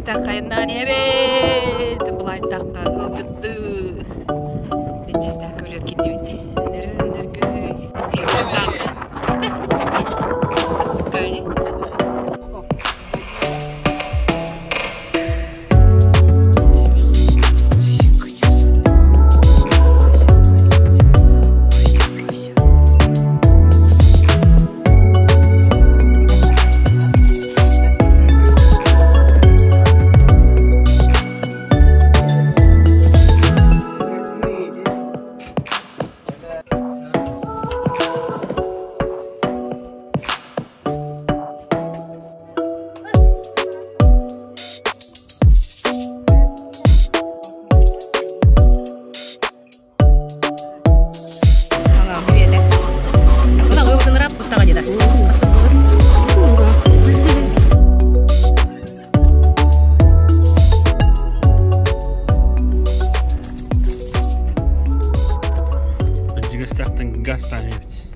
Бэрдьигэстээх айаннаан иһэбит. Былайтахха ыалдьыттыы. Бэрдьигэстээх көлүөр киирдибит. Өнөрүн өргөй. Астыккаани. Бэрдьигэстээхтэн газ таһыйабыт.